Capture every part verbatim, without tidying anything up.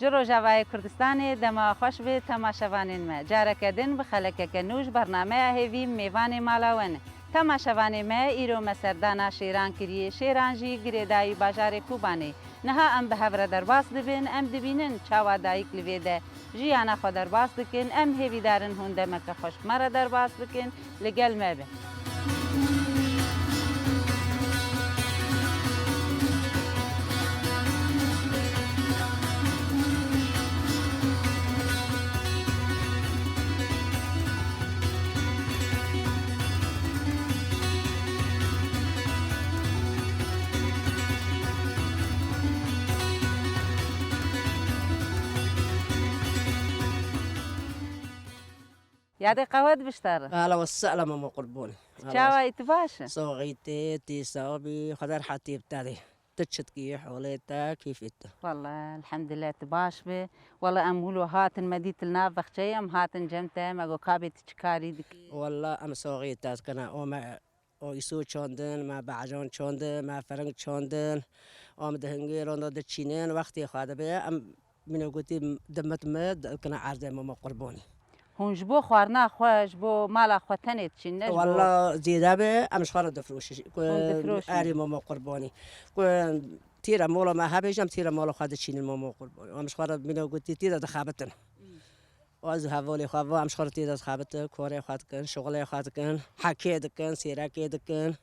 Ji Rojavayê Kurdistanê dema xweş bi temaşevanên me. Careke din bi xelekeke nû ji bernameya Hêvî mêvanê mala we ne. Temaşevanê me, îro me serdana şêran kiriye. Şêran jî girêdayî bajarê Kobanê. Niha em bi hev re derbas dibin, em dibînin çawa dayik li vê de jiyana xwe derbas dikin. Em hêvîdar in hûn demeke xweş bi me re derbas bikin. Li gel me be. Yadê qehwe dibiştare. Hala we sehla mama qurbonî. Çawa yî, tu baş î? Soxî tê, tî sabî, xwe derhatî bi te dê. Tu çi dikî, holê te, kîfê te? Walla, elhamdulillah, tu baş bi. Walla, em wilo hatin, me dît li nav bexçeyê, em hatin cem te, me got, "Kabê tu çi karî dikî?" Walla, em soxî te dikine, o me, o îsû çandin, me becan çandin, me firing çandin, o em di hingê ronda diçînin, wextê xwe dibe, em Mîna gotî, dimit me dikine erdê mama qurbanî. Hûn ji bo xwarina xwe, ji bo mala xwe tenê diçîn, ne ji bo... Walla zêde be, em ji xwe re difroşin. Hûn difroşin. Erê mama qurbanî. Ku tîra mola me hebe jî, em tîra mola xwe diçînin mama qurbanî. Em ji xwe re mîna gotî tîra dixebitin. Hmm. Ez û hevalê xwe va, em ji xwe re tîra dixebitin, korê xwe dikin, şixulê xwe dikin, hekê dikin, sêrekê dikin.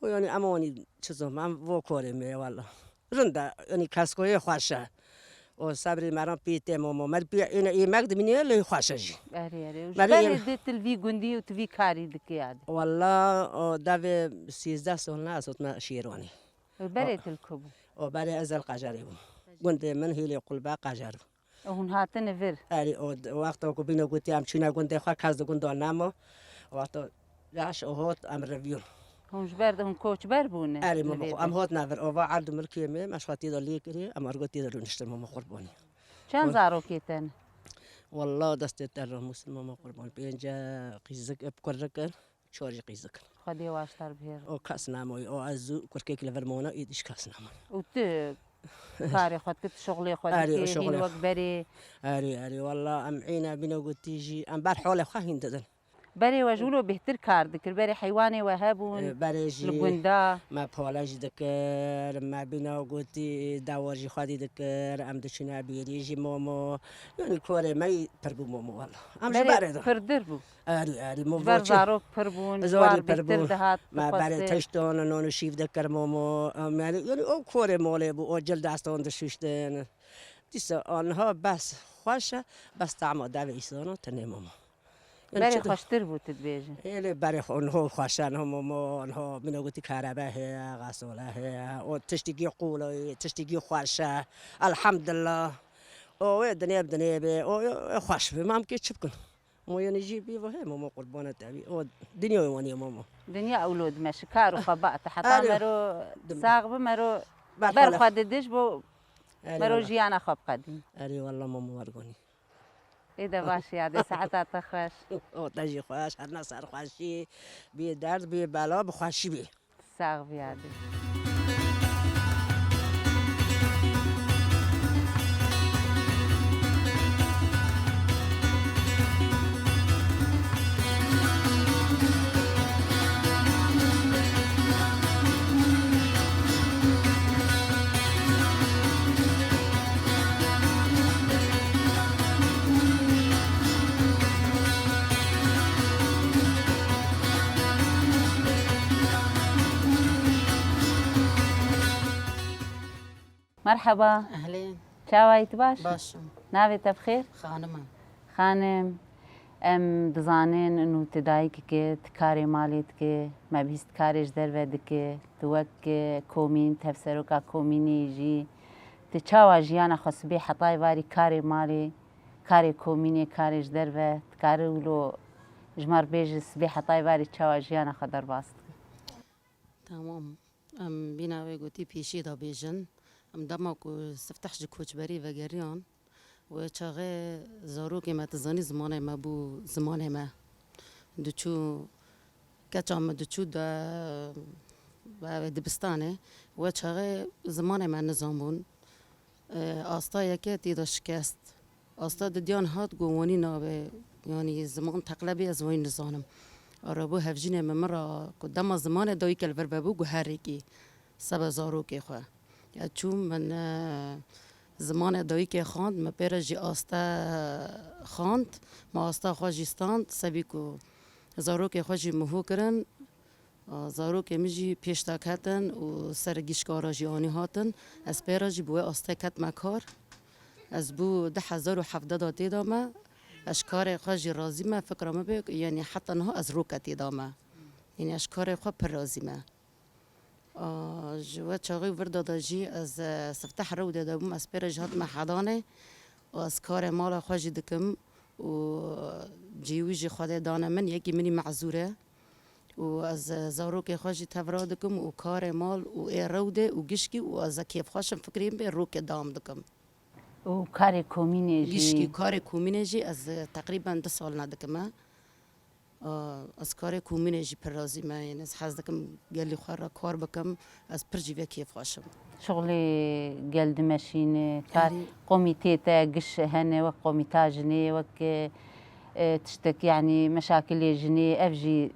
Û yanî em wanî çi zom, em vo korê me ye walla. Rind e, yanî keskoyê xweş e. O sebrê me re pê tê momo. Me pê êne êmek dimîne lê xweş e jî. Erê, erê. Û ji berê dê tu li vî gundî û tu vî karî dikî yadê? Walla o devê sîzdeh sal ne ez hotme Şêranê. Û berê tu li ku bû? O berê ez li Qejerê bûm. Gundê min Hêlê Qulbe Qejer bû. Hûn hatine vir? Erê, o d-, wexta ku bîne gotî em çûne gundê xwe, kes di gunda nema. Wexta yaş û hot em reviyûn. Hûn ji ber de hûn koçber bûne? Erê, mama, em hotine vir. Ova erd û milkê me, me ji xwe tê de lê kirî, em ergo tê de rûniştin mama qurbanî. Çend zarokê te ne? Walla destê te ramûsin mama qurban. Pênce qîzik, ep kurik in. Çar jî qîzik in. Xwedê waştar bihêr. O kes nemaye, o ez û kurkek li vir mane, îdî jî kes nemaye. Û tu karê xwe dikî, tu şixulê xwe dikî, hîn wek berê? Erê, erê, walla em îne bîne gotî jî, em ber holê xwe hîn didin. Berê we ji wilo bêhtir kar dikir, berê heywanê we hebûn, e, berê jî li gunda. Me pale jî dikir, me bîne gotî dewar jî xwedî dikir, em diçûne bêrî jî momo. Yanî korê me yî pir bû momo walla. Em ji berê de. Berê pirdir bû. Erî, erî, min... Ji ber zarok pir bûn, ji war bêhtir dihat, me berê tiştan, non û şîv dikir momo. Em, yanî, yanî o korê molê bû, o cil destan dişuştin. Dîsa aniha bes xweş e, bes tama devê îsana tenê momo. Yanî berê çi de- xweştir bû, tu dibêjî? Ê, lê berê xwe niho xweş e, niho momo, niho min gotî karebe heye, xesole heye. O tiştî gî qûl e, tiştî gî xweş e. Elhamdulillah. O wê dinê bi dinê be, o, o, o xweş be. Mam kê çi bikin? Moyenê jî bî ve he, momo qurbana te bî. O dinya wanî momo. Dinya ewlo dime şikar û xebat. Heta mero sax bi, mero ber xwe didij bo, mero jiyana xwe biqedîn. Erê walla momo wergonî. Ê de baş ya, de saeta te xweş. O te jî xweş, her ne serxweşî, bê derd, bê bela, bi xweşî bê. Sax bî yadê. Merheba. Ehlên. Çawa yî, tu baş î? Baş im. Navê te bi xêr? Xanim e. Xanim, em dizanin û tu dayikek î, tu karê malê dikî, me bihîst karê ji derve dikî, tu wek, e, komîn, tevseroka komînê jî, tu çawa jiyana xwe sibê hetayê varî karê malê, karê komînê, karê ji derve, tu karî wilo ji me re bêjî sibê hetayê varî çawa jiyana xwe derbas dikî? Tamam. Em bîna wê gotî pêşî de bêjin. Em dema ku sifteh ji koçberî vegeriyan, wê çaxê zarokê me, tu zanî zimanê me bû zimanê me. Diçû, keça min diçû de, be, dibistanê. Wê çaxê zimanê me nizan bûn. E, asta yeke tê de şikest. Asta didiyan hat ku wanî nabe, yanî ziman teqlebê ez wanî nizanim. Ara bû hevjînê min min ra ku dema zimanê dayîke li vir vebû guherêkî sebe zarokê xwe. Ya çûm min, e, zimanê dayîkê xwend, min pê re jî asta xwend, min asta xwe jî stand, sebî ku zarokê xwe jî min hû kirin, a, zarokê min jî pêş de ketin û ser gişka re jî anî hatin. Ez pê re jî bi wê astê ketime kar. Ez bû du hezar û hevdeh de tê de me. Ez ji karê xwe jî razî me. Fikra min bê, yanî heta niha ez roke tê de me. Yanî ez ji karê xwe pir razî me. A, ji we çaxî vir de de jî ez, e, sifteh rewdê de bûm. Ez pê re jî hatime Hedanê. Û ez karê mala xwe jî dikim û cî wî jî Xwedê dane min. Yekî min î mezûr e. Û ez, e, zarokê xwe jî tevra dikim û karê mal û ê rewdê û gişkî û ez e kêfxweş im, fikrê min bê rokê dam dikim. Û karê komînê jî? Gişkî karê komînê jî ez, e, teqrîben du sal ne dikim e. A, ez karê komînê jî pir razî me. Yanî ez hez dikim gelî xwe re kar bikim. Ez pir jî vê kêfxweş im. Şixulê gel dimeşîne, kar Erê. Komîtê te giş hene wek komîta jinê, wek, e, e, tiştek, yanî meşakilê jinê, ev jî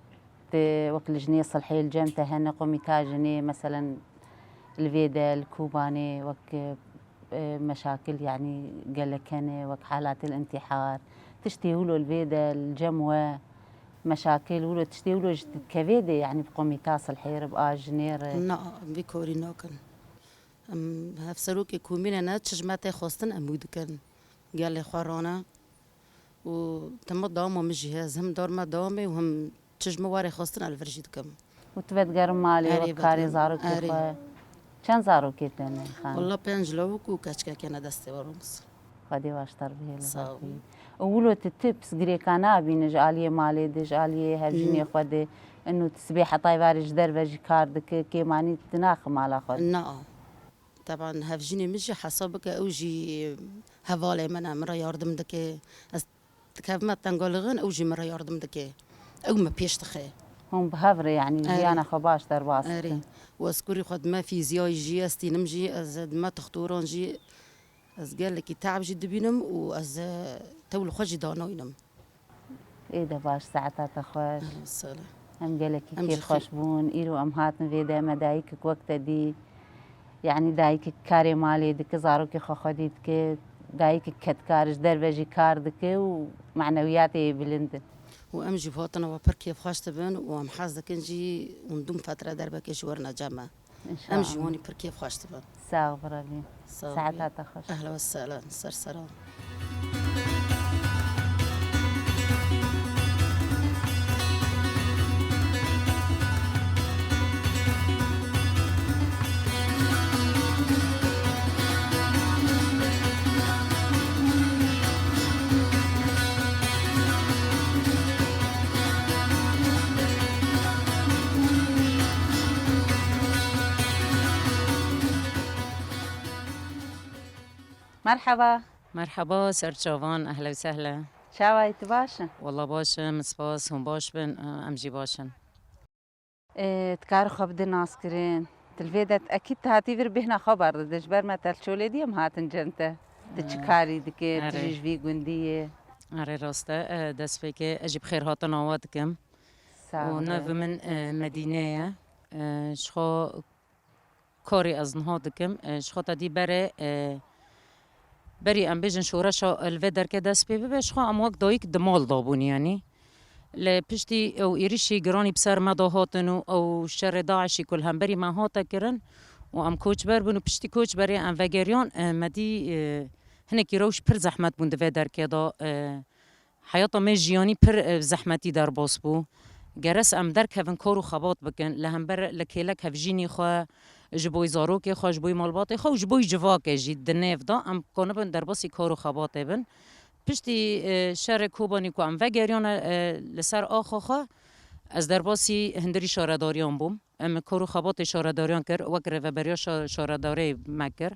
te wek lijnê silhê li cem te hene, komîta jinê, meselen li vê de, li Kobanê, wek, e, meşakil, yanî gelek hene, wek halatê intîhar, tiştê wilo li vê de, li cem we, meşakil wilo, tiştê wilo ji kevê de, yanî bi komîta silhê re, bi a jinê re? Na, vî korî nakin. Em hevserokê komînê ne, çi ji me tê xwestin em wî dikin. Gelê xwe rane û dema dawama min jî heye, ez him dar me dawamê û him çi ji min warê xwestin ez li vir jî dikim. Û tu vedigerin malê Erê, wek karê vedigerim. Zarokê Erê. Xwe? Çend zarokê te ne, xanim? Walla pênc lawik û keçikekê ne destê we rûmizin. Xwedê baştar bihêle. Sağ ol. Û wilo tu tê pirsgirêka nabîne ji aliyê malê de, ji aliyê hevjînê Hmm. xwe de, ino tu sibê hetayê varê ji derve jî kar dike, kêmanî tu naxî mala xwe de? Na. Teban hevjînê min jî hesab bike, ew jî hevalê min e, min re yardim dike. Ez dikevime tengalixin, ew jî min re yardim dike. Ew min pêş dixe. Hûn bi hev re, yanî Erê. Jiyana xwe baş derbas Erê. Dikin. Û ez kurî xwe dime fîziyayî jî, ez tînim jî, ez dime textoran jî. Ez gelekî teab jî dibînim û ez, e, tewl xwe jî danayînim. Ê de baş, saeta te xweş. Ehlen sehlen. Em gelekî Em jî kêfxweş xê- bûn. Îro em hatin vê de, me dayikek wek te dî. Yanî dayikek karê malê dike, zarokê xwe xwedî dike. Dayikek kedkar, ji derve jî kar dike û manewiyatê yê bilind in. Û em jî hatine we pir kêfxweş dibin û em hez dikin jî hûn dûm fetre derbekê jî werine cem me. Em jî Înşallah. Wanî pir kêfxweş dibin. Sağ ol, Rabî. Sağ ol. Saeta te xweş. Ehlen ve sehlen. Ser seran. Merheba. Merheba, serçavan, ehlen ve sehlen. Çawa yî, tu baş î? Walla baş im, spas, hûn baş bin, em jî baş in. Ê, tu karî xwe bidî naskirin. Tu li vê de ekîd tu hatî vir bêhna xwe berdidî. Ji ber me te li Çolê dî em hatin cem te. Tu çi Ee, karî dikî, tu erê. Jî ji vî gundî yî? Erê rast e, e, destpêkê ez jî bi xêrhatina we dikim. Sağ ol. Û nav min, e, Medîne ye. E, ji xwe karê ez niha dikim, e, ji xwe te dî berê, e, berî em bêjin şoreşa li vê derkê dest pê bibe, ji xwe em wek dayik di mal de bûn, yanî. Li piştî ew êrişî giranî bi ser me de hatin û ew şerê DAIŞî ku li hemberî me hate kirin û em koçber bûn û piştî koçberê em vegeriyan, e, me dî, e, hinekî rewş pir zehmet bûn di vê derkê de, e, Heyata me jiyanî pir, e, zehmetî derbas bû. Gerek em derkevin kar û xebat bikin, li hember li kêlek hevjînî xwe, ji bo zarokê xwe, ji bo malbatê xwe û ji bo civakê jî di nêv de em kanibin derbasî kar û xebatê bin. Piştî, e, şerê Kobanî ku em vegeriyane, e, li ser axa xwe, ez derbasî hundirî şaredariyan bûm. Em kar û xebatê şaredariyan kir, wek rêveberiya şa-, şaredarê me kir.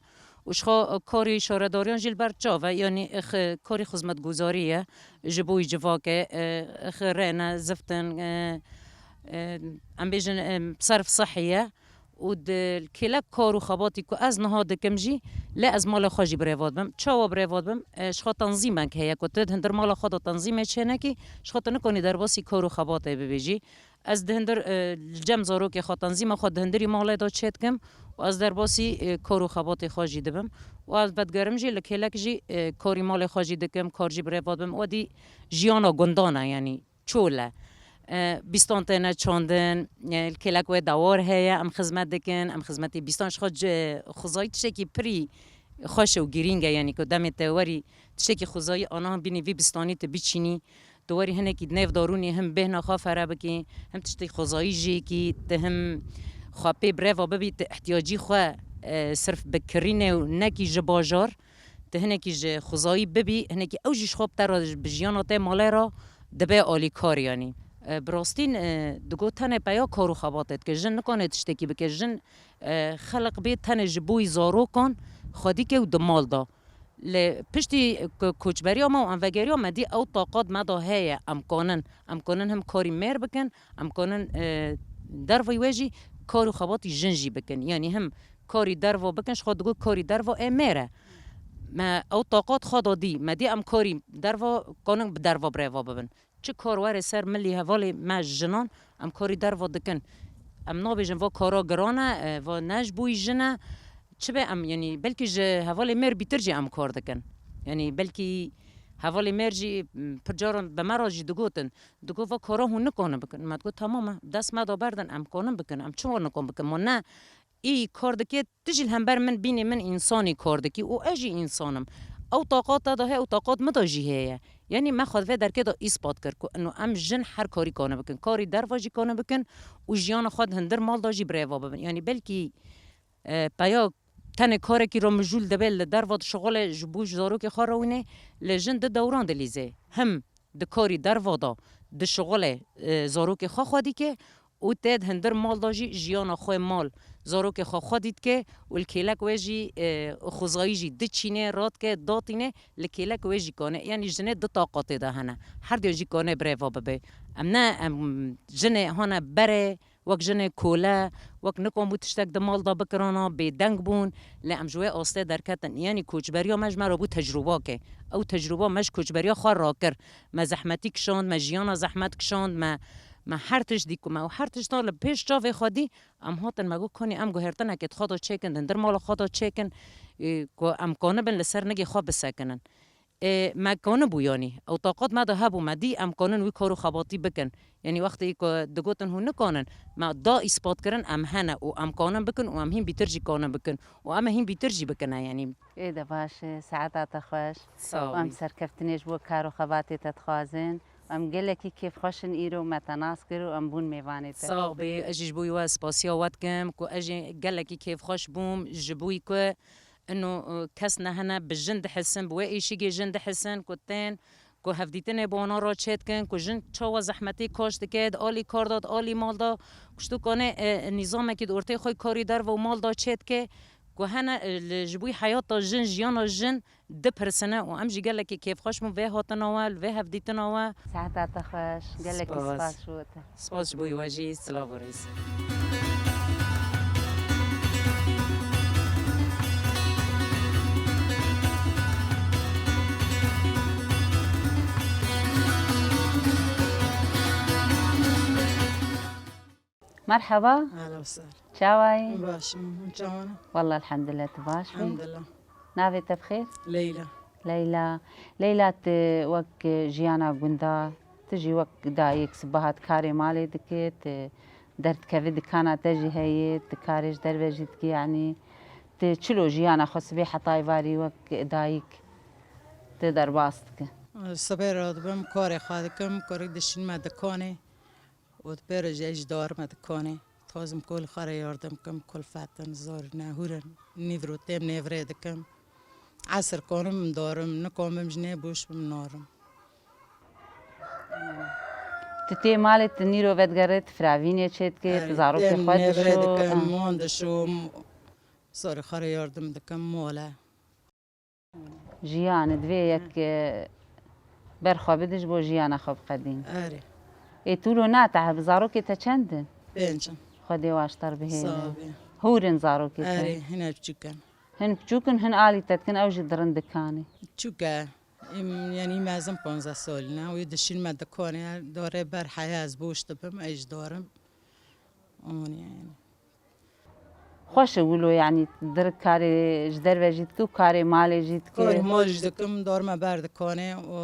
Û ji xwe karê şaredariyan jî li ber çav e, yanî, e, xi-, karê xizmetguzarî ye, ji bo civakê, e, xi-, rêne, ziftin, e, e, em bêjin, e, serf sihî ye. û di kêlek kar û xebatî ku ez niha dikim jî, lê ez mala xwe jî birêva dibim. Çawa birêva dibim? E, ji xwe tenzîmek heye ku tu di hundir mala xwe de tenzîmê çênekî, ji xwe tu nikanî derbasî kar û xebatê bibî jî. Ez di hundir, e, li cem zarokê xwe tenzîma xwe di hundirî malê de çêdikim û ez derbasî, e, kar û xebatê xwe jî dibim. Û ez vedigerim jî li kêlek jî, e, karî malê xwe jî dikim, kar jî birêva dibim. Wedî jiyana gundan e, yanî çol e. E, bîstan têne çandin, e, li kêlek wê dewar heye, em xizmet dikin, em xizmetê bîstan ji xwe ci-, xwezayî tiştekî pirî xweş û girîng e, yanî ku demê te werî tiştekî xwezayî ana bînî vî bîstanî tu biçînî, tu werî hinekî di nêv darûnê him bêhna xwe fere bikî, him tiştê xwezayî jêkî, tu him xwe pê birêva bibî, tu ihtiyacî xwe, e, sirf bi kirînê û nekî ji bajar, tu hinekî ji xwezayî bibî, hinekî ew jî ji xwe bi te re, bi jiyana te malê re dibe alîkar, yanî. E, bi rastî, e, digot tenê peya kar û xebatê dike. Jin nikane tiştekî bike. Jin, e, xeleq bê tenê ji bo yî zarokan xwedî ke û di mal de. Lê piştî ku koçberiya me û em vegeriya me dî ew taqat me de heye, em kanin. Em kanin him karî mêr bikin, em kanin, e, derveyî wê jî kar û xebatî jin jî bikin. Yanî him karî derva bikin, ji xwe digot karî derva ê mêr e. Me ew taqat xwe da dî, me dî em karî derva kanin bi derva birêva bibin. Çi kar were ser milî hevalê me jinan, em karî derva dikin. Em nabêjin va kara giran e, e, va ne ji bo yî jin e. Çi be em, yanî belkî ji hevalê mêr bîtir jî em kar dikin. Yanî belkî hevalê mêr jî, m, pir caran bi me re jî digotin. Digot va kara hûn nikanin bikin. Me digot tamam e, dest me da berdin, em kanin bikin. Em çima nikan bikin? Ma ne Î kar dike, tu jî li hember min bînî min însanî kar dikî û ez jî însan im. Ew taqat te de heye, ew taqat min de jî heye. Yanî me xwe di vê derkê de îspat kir ku ino em jin her karî kane bikin. Karî derva jî kane bikin û jiyana xwe di hundir mal de jî birêva bibin. Yanî belkî, e, peya tenê karekî re mijûl dibe li derva dişixule ji bo ji zarokê xwe re wînê, lê jin di dewran dilîze. Him di karî derva de dişixule, e, zarokê xwe xwedî ke û tê di hundir mal de jî jiyana xwe mal, zarokê xwe xwedî dike û li kêlek wê jî, e, xwezayî jî diçîne, radike, datîne, li kêlek wê jî kane. Yanî jinê du taqatê de hene. Her diya jî kane birêva bibe. Em ne, em jinê hane berê, wek jinê kole, wek nikan bû tiştek di mal de bikirana, bêdeng bûn, lê em ji wê astê derketin. Yanî koçberiya me ji me re bû tecrûbake. Ew tecrûba me ji koçberiya xwe rakir. Me zehmetî kişand, me jiyana zehmet kişand, me, me her tişt dî ku me û her tişta li pêş çavê xwe dî, em hatin me got, kanî em guhertinekê di xwe de çêkin, di hundir mala xwe de çêkin, e, ku em kanibin li ser nigê xwe bisekinin. Ê, me kanibû, yanî ew taqat me de hebû, me dî em kanin wî kar û xebatî bikin. Yanî wextê ku digotin hûn nikanin, me da îspat kirin em hene û em kanin bikin û em hîn bîtir jî kanin bikin û em ê hîn bîtir jî bikine, yanî. Ê de baş e, saeta te xweş. Sağ ol. Em serkeftinê ji bo kar û xebatê te dixwazin. Em gelekî kêfxweş in îro me te nas kir û em bûn mêvanê te. Sağ bî, ez jî ji bo wî we spasiya we dikim ku ez jî gelekî kêfxweş bûm ji bo wî ku Ino, e, kes nehene bi jin dihisin, bi wê êşîgê jin dihisin ku tên, ku hevdîtinê bi wana re çêdikin, ku jin çawa zehmetê kaş dike, di alî kar de, di alî mal de, ku ji tu kanê, e, nîzamekî di ortê xwe karî derve û mal de çêdike, ku hene, e, li, ji bo heyata jin, jiyana jin dipirsine û em jî gelekî kêfxweş bûn vê hatina we, li vê hevdîtina we. Seheta te xweş, gelekî Spas. spas ji we te. Spas ji bo we jî, silav û rêz. Merheba. Ehla we sehla. Çawa yî? Baş im, hûn çawa ne? Wallah, elhamdulillah, tu baş bî. Elhamdulillah. Navê te bi xêr? Leyla. Leyla. Leyla, tu wek jiyana gunda, tu jî wek dayik sibaha tu karê malê dikî, tu derdikevî dikana te jî heye, tu karê ji derve jî dikî, yanî tu çilo jiyana xwe sibê heta êvarî wek dayik tu derbas dikî? Sibê radibim, karê xwe dikim, kurik dişînime dikanê. Û di pê re jî ez jî diwarime dikanê. Dixwazim ku li xwe re yardim bikim, kulfet in, zor ne, hûr in. Nîvro têm nêvrê dikim. Esir konim darim, nikombim ji nê boş bim narim. Tu tê malê, tu nîro vedigerê, tu firavînê çêdikê, tu Erê, zarokê têm xwe nêvrê dişo. dikim, Ah. mon dişom. Zor xwe re yardim dikim, mole. Jiyanê divê yek, e, ber xwe bidî ji bo jiyana xwe biqedîn. Erê. Ê tu lo natehî, bi zarokê te çend in? Pênc in. Xwedê waştar bihêle. Sağ ol. Hûr in zarokê te? Erê, hine biçûk in. Hin biçûk in, hin alî te dikin, ew jî dirin dikanê? Biçûk e. Em, yanî mezin panzdeh salî ne. Wê dişîn me dikanê, dorê ber heye ez boş dibim, ez jî darim. Anî yanî. Xweş e wilo, yanî dir karê ji derve jî dike û karê malê jî dike. Karê mal jî dikim, dorime ber dikanê û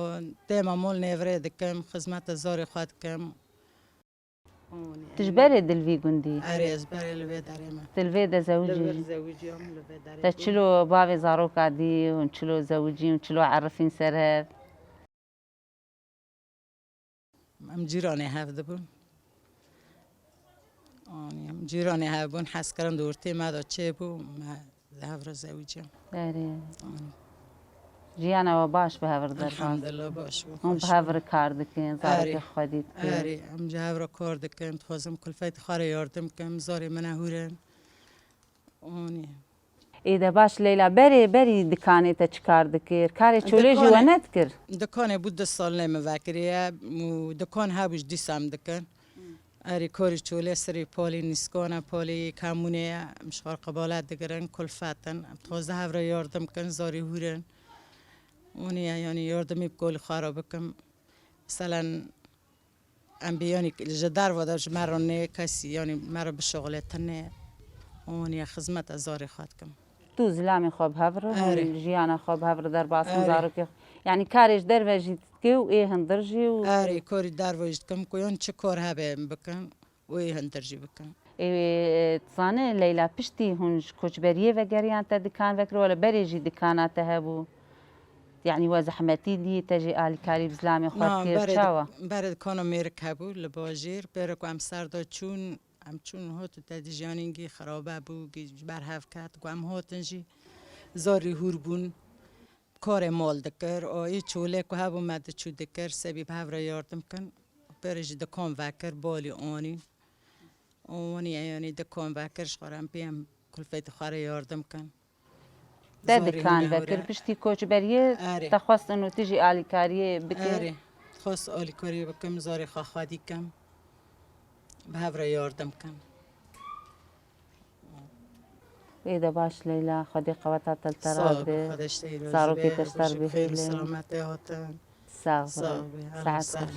dêma mal nêvirê dikim, xizmeta zarê xwe dikim. Tu ji berê di li vî gundî? Erê, ez berê li vê derê me. Tu li vê de zewicî? Li vir zewicîyam, li vê derê. Te çilo bavê zaroka dî û çilo zewicî û çilo erifîn ser hev? Em cîranê hev dibûn. Anî, em cîranê hev bûn, hez kirin di ortê me de çêbû, me hev re zewicîyan. Erê. Anî. Jiyana we baş bi hev re derbas? Elhamdulillah, baş bû, xweş bû. Hûn bi hev re kar dikin, zarokê xwedî dikin? Erê, em ji hev re kar dikin, dixwazim kulfetê xwe re yardim kim, zarê min e hûr in. Anî. Ê de baş Leyla, berê berî dikanê te çi kar dikir? Karê çolê jî we nedikir? Dikanê bû du sal nê min vekiriye û dikan hebû ji dîsa em dikin. Erê, karê çolê serê polê nîskana, polê kamûnê ye, em ji xwe re qebalet digirin, kulfet in. Em dixwazin hev re yardim kin, zarê hûr in. Û niye, yanî yardimî bi kolê xwe re bikim. Meselen, em bê, yanî ji derve de ji me re nê kesî, yanî me re bişuxulêtinê. Û niye xizmeta zarê xwe dikim. Tu zilamê xwe bi hev re, hûn jiyana xwe bi hev re derbas in, zarokê xwe. Yanî karê ji derve jî dike û ê hundir jî û... Erê, karê derve jî dikim ku yan çi kar hebe em bikin û ê hundir jî bikin. Ê, tu zanî Leyla, piştî hûn ji koçberiyê vegeriyan te dikan vekir, wele berê jî dikana te hebû? Yanî we zehmetî dî, te jî alîkarî bi zilamê xwe dikir, çawa? Na, berê dik-, berê dikana mêrik hebû li bajêr, pêre ku em ser de çûn, em çûn hot û te dî jiyanîngî xirabe bû, gî ji ber hev ket, ku em hatin jî zarî hûr bûn. Karê mal dikir, o ê çolê ku hebû me diçû dikir, sebî bi hev re yardim kin. Pêrê jî dikan vekir, balî anî. Û wanî yanî dikan vekir, ji xwe re em pê em kulfetê xwe re yardim kin. Te dikan vekir, piştî koçberiyê te xwest û tu jî alîkariyê bikî? Erê, xwest alîkariyê bikim, zarê xwe xwedî kim, bi hev re yardim kin. Ê de baş Leyla, Xwedê qeweta te li te re bide. Zarokê te ji te re bihîlin. Selametê hatin. Sax bî. Sax bî. Saet xweş.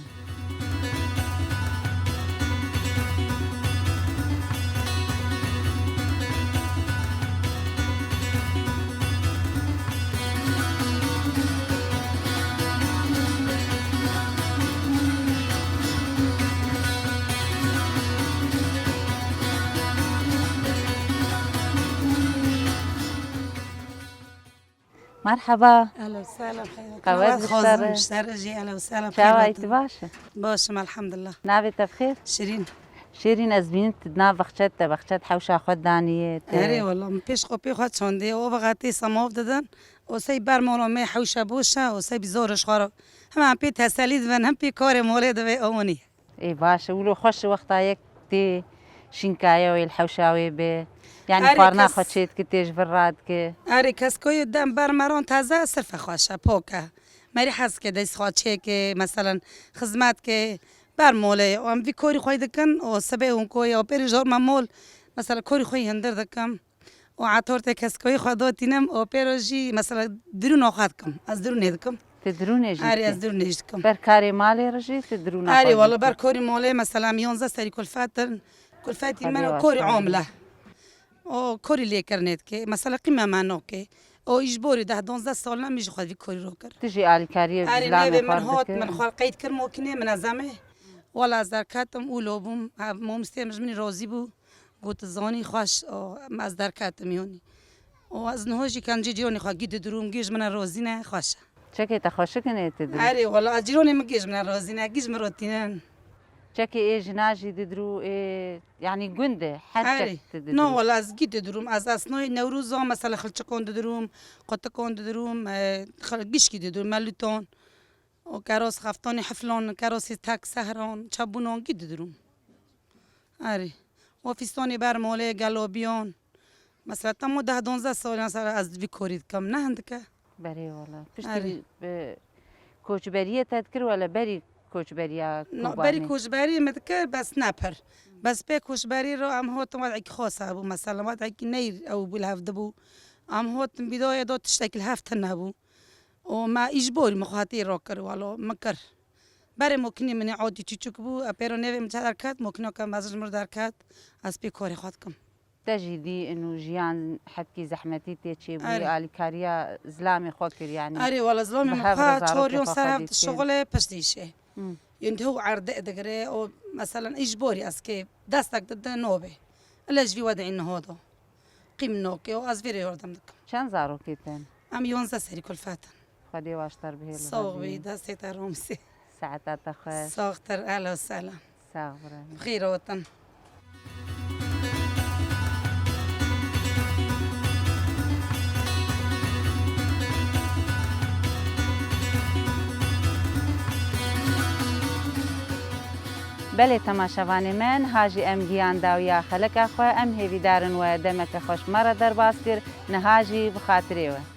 Merheba. Ehlen we sehlen, heyat. Qewet biştere. Qewet dixwazim biştere jî, ehlen we sehlen. Çawa yî, tu baş î? Baş im, elhamdulillah. Navê te bi xêr? Şirîn. Şirîn, ez bînim tu di nav baxçe de, baxçe de hewşa xwe daniyê, tu... Erê, wela, min pêş xwe pê xwe çandê, o vexetê semav didin, o sey ber mala me hewşa boş e, o sey bi zor ji xwe re. Hem em pê teselî dibin, hem pê karê malê dibe, ew nî. Ê, baş e, wilo xweş e wexta yek tê şînkaya wê li hewşa wê be. Yanî xwarina xwe çê dike, tê ji vir radike. Erê, keskoyê dem ber meran teze sirfe xweş e, pok e. Merî hez ke dest xwe çêke, meselen, xizmet ke, ber molê. Em vî korî xwe dikin, o sibê hûn koyê, o pêrê jor me mol, mesela korî xwe hundir dikim. û etor tê keskoyê xwe dotînim û pêro jî mesela dirûna xwe dikim. Ez dirûnê dikim. Tu dirûnê jî dikî? Erê, ez dirûnê jî dikim. Ber karê malê re jî tu dirûna xwe dikî? Erê, wala ber korî malê mesela em yonzeh serî kulfet in. Kulfetî min û korî amle. O korî lêkirinê dike. Mesela qîme me nake. O î ji borî deh donzdeh sal ne min ji xwe vî korî ro kir. Tu jî alîkariyê zilamê xwe dikî? Erê, navê min hot, min xwe qeyd kir mokînê, min ez em ê. Wala ez derketim û lo bûm. Mamostê min ji min razî bû. Got, zanî xweş, o, ez derketim yanî. O, ez niha jî kencî cîranê xwe gî didirûm, gî ji min re razî ne, xweş e. Çekê te xweşik in ê tu dirû? Erê, wela, ez cîranê min gî ji min re razî ne, gî ji min re tînin. Çekê ê jina jî didirû, ê, yanî gund e, her çek tu didirû? No, wela, ez gî didirûm, ez esnoyê Newroza, mesela xilçikan didirûm, qutikan didirûm, e, xil-, gişkî didirûm, melûtan. O keros xeftanê hiflan, kerosê tek sehran, çebûnan gî didirûm. Erê. O fîstanê ber molê, gelobiyan. Mesela, tam o deh donzdeh sal, mesela, ez vî korî dikim. Ne hindik e? Berê wala. Piştî, e, koçberiyê te dikir, wala berî Koçberiya Na, Kobanê. Berî koçberî me dikir, bes ne pir. Bes pê koçberî re em hotin wadekî xwasa bû, mesela wadekî neyr ew bû, li hev dibû. Em hotin bîdayê do tiştekî li hev tune bû. Û me îjborî min xwe hatî rakir, walo min kir. Berê mokinî min ê odî çûçik bû, e, pêro nêvê min çi derket, mokinoka mezin ji min derket, ez pê karê xwe dikim. Te jî dî û jiyan hebkî zehmetî tê çêbûyî, Erê. Alîkariya zilamê xwe kir, yanî Erê, wala zilamê bi min hev re xwe çor zarokê yon xwe ser xwe hev dîtin. Şixulê piştî işê. Hı. Yên di hew erdê digire, o, meselen, îjborî ez kê destek dide nobê. Ile ji vî wedê niha do. Qîm nokê û ez vê rê yordam dikim. Çend zarokê te ne? Em yonzeh serî kulfet in. Xwedê waştar bihêle. Soğ bî, destê te romsê. Saeta te xweş. Soxtir, ehla û sehla. Sax bira. Xêr otin. Belê temaşevanê me, niha jî em giyan dawiya xeleka xwe, em hêvîdar in we demeke xweş me re derbas kir, niha jî bi xatirê we.